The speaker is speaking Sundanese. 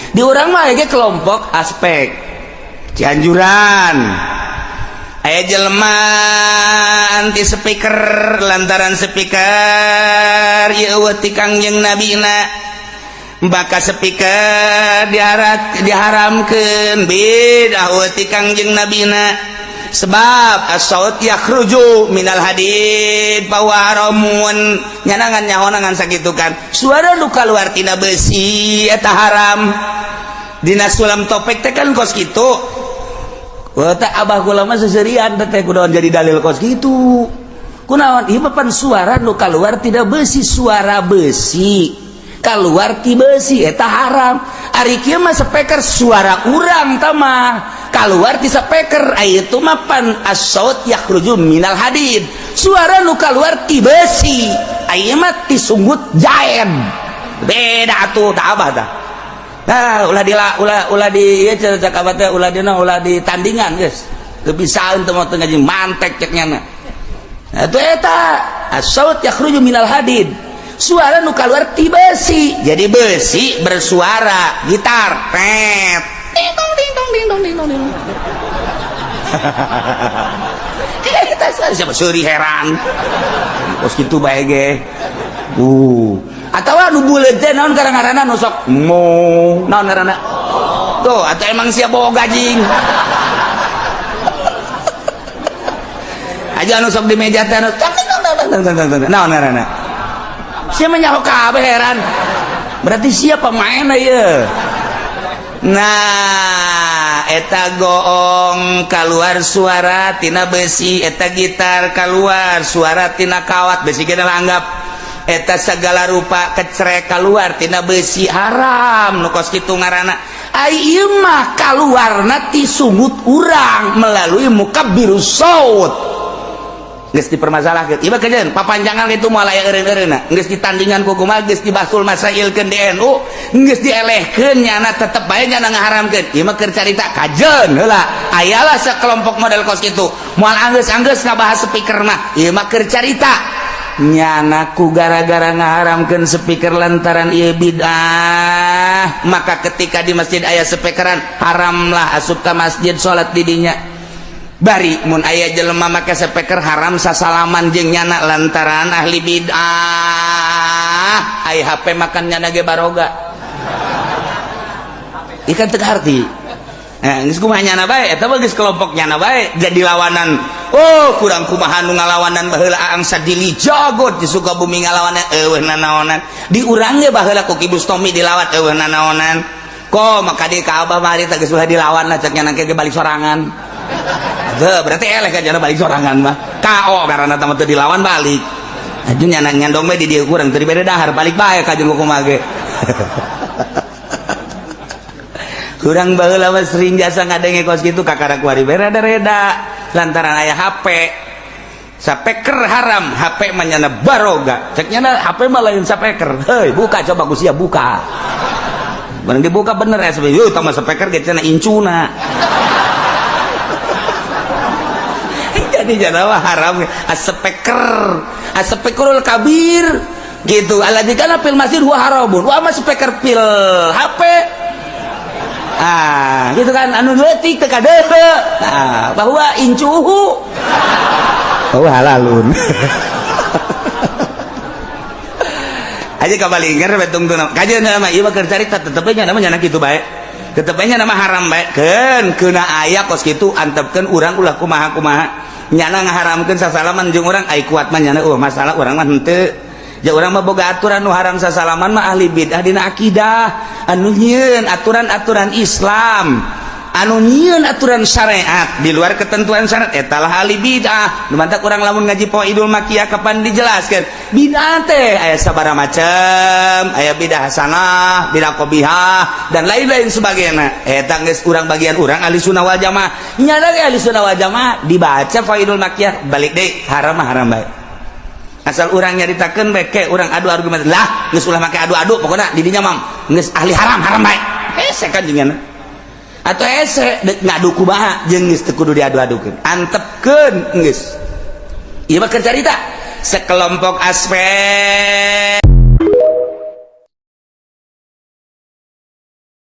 Di urang mah aya kelompok aspek Cianjuran, aya jelema anti speaker lantaran speaker ieu eueuh ti Kangjeng Nabina, baka speaker diharamkeun bidah eueuh ti Kangjeng Nabina, sebab as-saut yakhruju minal hadid fa huwa haramun. Nyanangan nyahonangan sakitu kan, suara nu kaluar tina besi eta haram. Dina sulam topek teh kan kos kitu. Wah, teh abah kula mah seserian teh kunaon jadi dalil kos kitu, kunaon ieu mah pan suara nu kaluar tina besi, suara besi keluar ti besi eta haram. Ari kieu mah speaker suara urang tah mah keluar ti speaker, itu mah pan as-saut yakhruju minal hadid, suara nu keluar ti besi, ieu mah ti sunggut jaen, beda atuh. Tah abah tah. Nah, ulah di ulah ulah di ieu cek abah teh, ulah dina ulah di tandingan geus. Teu bisaeun teu moal teu ngaji mantek cek nyana. Nah, itu eta as-saut yakhruju minal hadid, suara nu keluar ti besi, jadi besi bersuara, gitar tet ding dong ding dong ding dong ding dong ding. Kita siapa seuri heran kos kitu bae ge. Atawa nu buleud teh naon ngaranna, nu sok mo naon ngaranna tuh, atau emang siap bawa gajing aja nu sok di meja teh anu naon ngaranna, siapa nyaho kabeh heran, berarti siapa pemain ieu. Nah, eta goong keluar suara tina besi, eta gitar keluar suara tina kawat besi, kita anggap eta segala rupa kecrek keluar tina besi haram nu kos kitu ngaranna. Ai ieu mah kaluarna ti sungut urang melalui mukabbirus saut, geus dipermasalahkeun. Ieu mah kajeun papanjangan itu moal aya eureun-eureunna, geus ditandingan ku kumaha, geus dibahsul masailkeun di NU, geus dielehkeun, nyana tetep bae nyana ngaharamkeun. Ieu mah keur carita kajeun heula, ayalah sekelompok model kos kitu moal anggeus-anggeus ngabahas speaker mah. Ieu mah keur carita nyana ku gara-gara ngaharamkeun speaker lantaran ieu bid'ah, maka ketika di masjid aya speakeran haramlah asup ka masjid salat di dinya. Bari mun aya jelema make speaker haram sasalaman jeung nyana lantaran ahli bid'ah. Ai HP makan nyana ge baroga ikan teu harti. Nah, geus kumaha nyana bae eta mah, geus kelompok nyana bae jadi lawanan. Oh, kurang kumaha nu ngalawanan baheula Aang Sadili jagot di Sukabumi ngalawanan eueuh nanaonan. Di urang ge baheula ku Ki Bustomi dilawan eueuh nanaonan. Kok maka di ka abah mah harita geus ulah dilawan lah cek nyana ge balik sorangan. Heuh, berarti eleh kan nyana balik sorangan mah. KO karena teh teu dilawan balik. Aju nyana nyandong bae di dieu kurang teu dibere dahar balik bae ka jeung kumaha ge. Kurang baheula mah sering jasa ngadenge kos kitu, kakara kuari reda-reda lantaran aya HP sapeker haram, HP mah nyana baroga cek nyana, HP mah lain sapeker. Heuy, buka coba ku sia, buka. Barang dibuka bener ya SB, yeuh tah mah sapeker ge cenah incuna. Jadi nyana mah haram asepeker, asepekerul kabir gitu, alladzi kana fil masjid huwa haramun wa ma speaker fil HP. Ah, gitu kan, anu leutik teu kadehe. Nah, bahwa incuhu. Oh, halalun. Aja kabalingker betung teu kajeun mah ieu mah keur carita tetep nya nama nyana kitu bae. Tetep nya nama haram bae. Keun keuna aya kos kitu antepkeun urang ulah kumaha-kumaha. Nyana ngaharamkeun sasalaman jeung urang ai kuat mah nyana masalah urang mah henteu. Ja urang mah boga aturan nu haram sasalaman mah ahli bidah dina akidah, anu nyieun aturan-aturan Islam, anu nyieun aturan syariat di luar ketentuan syariat eta lah ahli bidah. Nu mantak urang lamun ngaji Fawaidul Makiyah kapan dijelaskeun bidah teh aya sabaraha macam, aya bidah hasanah, bidah qobihah dan lain-lain sebagainya. Eta geus urang bagian urang ahli sunnah wal jamaah. Nyana ge ahli sunnah wal jamaah dibaca Fawaidul Makiyah balik deui haram mah haram bae. Asal urang nyaritakeun bae ke urang adu argumen lah geus ulah make adu-adu, pokona di dinya mam geus ahli haram haram bae. Hese kan jeung atau hese deuk ngadu kumaha jeung geus teu kudu diadu-adukeun, antepkeun geus. Ieu mah keur carita sekelompok aspek.